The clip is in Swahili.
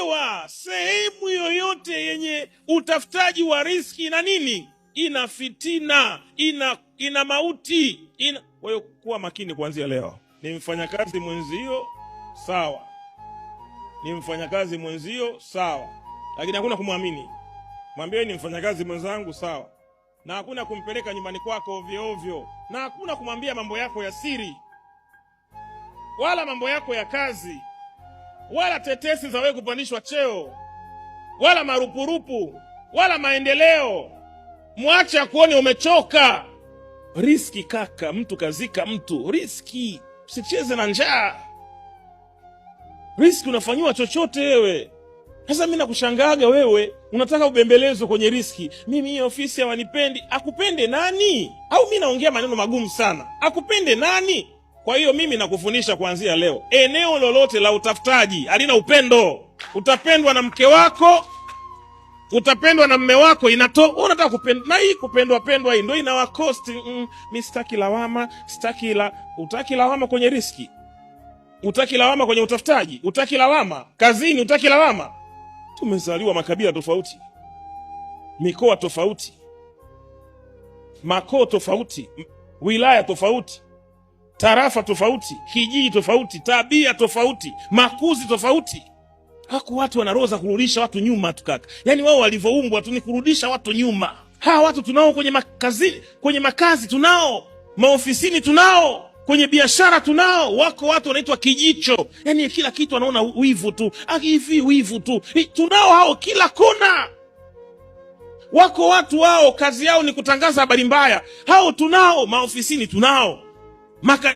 Elewa, sehemu yoyote yenye utafutaji wa riski na nini, ina fitina, ina mauti, ina. Kwa hiyo kuwa makini kuanzia leo. Ni mfanyakazi mwenzio, sawa, ni mfanyakazi mwenzio, sawa, lakini hakuna kumwamini. Mwambie ni mfanyakazi mwenzangu, sawa, na hakuna kumpeleka nyumbani kwako ovyo ovyo, na hakuna kumwambia mambo yako ya siri wala mambo yako ya kazi wala tetesi za wewe kupandishwa cheo wala marupurupu wala maendeleo. Mwache akuone umechoka. Riski kaka, mtu kazika mtu. Riski, usicheze na njaa. Riski unafanyiwa chochote wewe. Sasa mimi nakushangaga wewe, unataka ubembelezwe kwenye riski. Mimi hii ofisi hawanipendi. Akupende nani? Au mimi naongea maneno magumu sana. Akupende nani? Kwa hiyo mimi nakufundisha kuanzia leo, eneo lolote la utafutaji halina upendo. Utapendwa na mke wako, utapendwa na mme wako, unataka kupendwa na hii kupendwa pendwa hii ndio inawakosti. Mi sitaki lawama, sitaki la, utaki lawama kwenye riski, utaki lawama kwenye utafutaji, utaki lawama kazini, utaki lawama. Tumezaliwa makabila tofauti, mikoa tofauti, makoo tofauti, wilaya tofauti, tarafa tofauti, kijiji tofauti, tabia tofauti, makuzi tofauti. Hako watu wana roho za kurudisha watu nyuma tu kaka, yaani wao walivyoumbwa tu ni kurudisha watu nyuma. Hawa watu tunao kwenye makazi, kwenye makazi tunao, maofisini tunao, kwenye biashara tunao. Wako watu wanaitwa kijicho, yaani kila kitu wanaona wivu tu, hivi wivu tu. Tunao hao kila kona. Wako watu wao kazi yao ni kutangaza habari mbaya, hao tunao maofisini, tunao maka